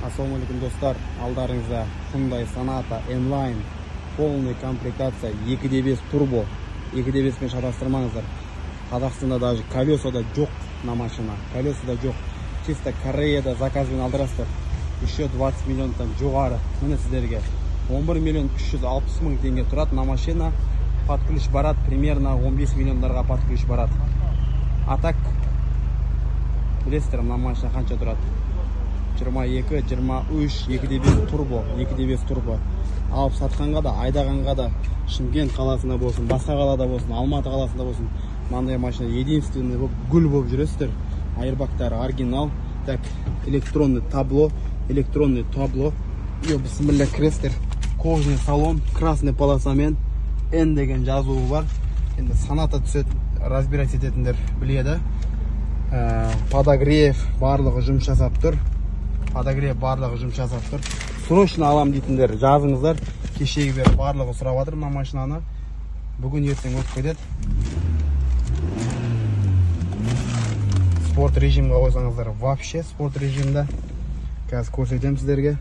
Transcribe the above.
Ассалаумағалейкум, достар. Алдарыңызда Hyundai Sonata N-Line, полный комплектация, 2.5 турбо. 2.5 пен шатастырмаңыздар. Қазақстанда даже колесада жоқ на машина. Колесада жоқ. Чисто Кореяда заказбен алдырасыздар. Еще 20 миллионнан жоғары. Міне сіздерге 11 миллион 360 мың теңге тұрады на машина. Под ключ барады, примерно 15 миллиондарға под ключ барады. А так білесіздер, мына машина қанша тұрады? 22, 23, 2.5 турбо, 2.5 турбо. Алып сатқанға да, айдағанға да, Шымкент қаласында болсын, басқа қалада болсын, Алматы қаласында болсын, мынандай машина единственный болып, гүл болып жүресіздер. Айырбақтары оригинал. Так, электронный табло, электронный табло. Йо, бісміллә, кіресіздер. Кожаный салон, красный полосамен N деген жазуы бар. Енді Соната түседі, разбирать ететіндер біледі. Подогрев барлығы жұмыс жасап тұр. Подогрев барлығы жұмыс жасап тұр. Срочно алам дейтіндер жазыңыздар. Кешегі бері барлығы сұрап жатыр мына машинаны. Бүгін ертең өтіп кетеді. Спорт режимге қойсаңыздар, вообще спорт режимде. Қазір көрсетемін сіздерге.